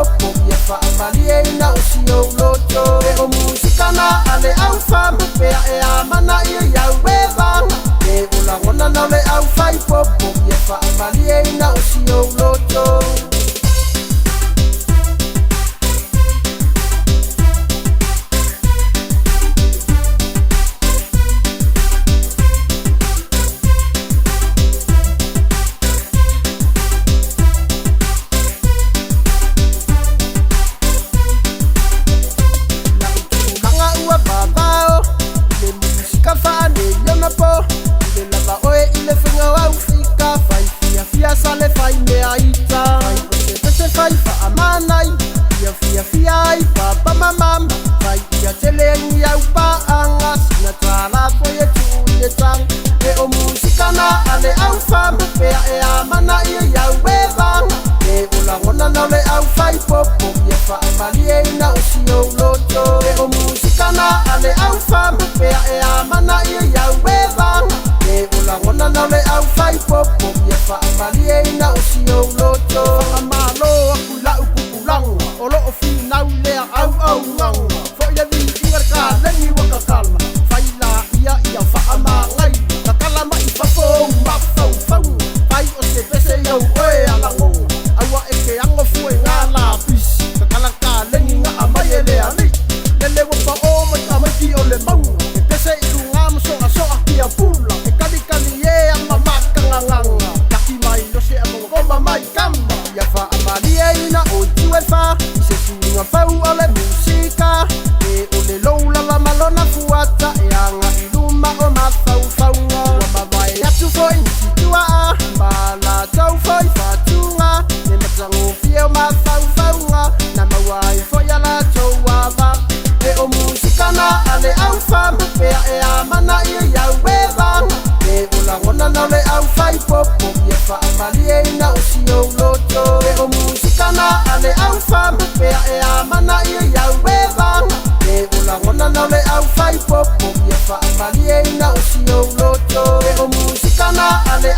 faipopo ia faamalieina o si ou loto. E o musikana a le aufamapea e amanaia iau e vaga e o lagona na o le aufaipopo ia faamalieina o si ou loto. La'u tupulaga ua vavao i le musika fa'aneiona po i le lava oe i le faiga o aufika fai fiafia sa le fai mea ita fai pesepese fai fa'amanai ia fiafia ai papa ma mama fai ia tele ai au pa'aga sina tala foi e tu'u i le taga e o musikana a le aufamapea e amanaia iau e vaga e o lagona na o le aufaipopo ia faamalieina o si ou loto. E o musikana a le aufamapea e amanaia iau e vaga e o lagona na o le aufaipopo ia faamalieina o si ou loto. Faamalo aku la'u pupulaga o lo'o finau lea auaunaga fo'i le viiga le kalegi ua kakala faila ia ia faamagai kakala ma'i fafo ou mafaufauga fai o se pese iau oe alagoga aua e ke ago fuega lapisi kakala kalegi ga'a mai e le alii lele ua pa'o mai tamaiti o le mauga e pese i lugā ma so'aso'a kia pula e kalikali e ama makagagaga laki mai o se amogoma mai kama ia faamalieina o itu e fā i se suiga fau o le musika e o le lou lava ma lona fuata e aga'i luma o mafaufauga ua mavae atu fo'i nisi tua'a ma latou fo'i fatuga le matagofie o mafaufauga na maua ai fo'i a latou ava e o musikana a le aufamapea e amanaia iau e vaga e o lagona na o le aufaipopo ia faamalieina o si ou loto. E o musikana a le aufamapea e amanaia iau e vaga e o lagona na o le aufaipopo ia faamalieina o si ou loto. E o musikana a le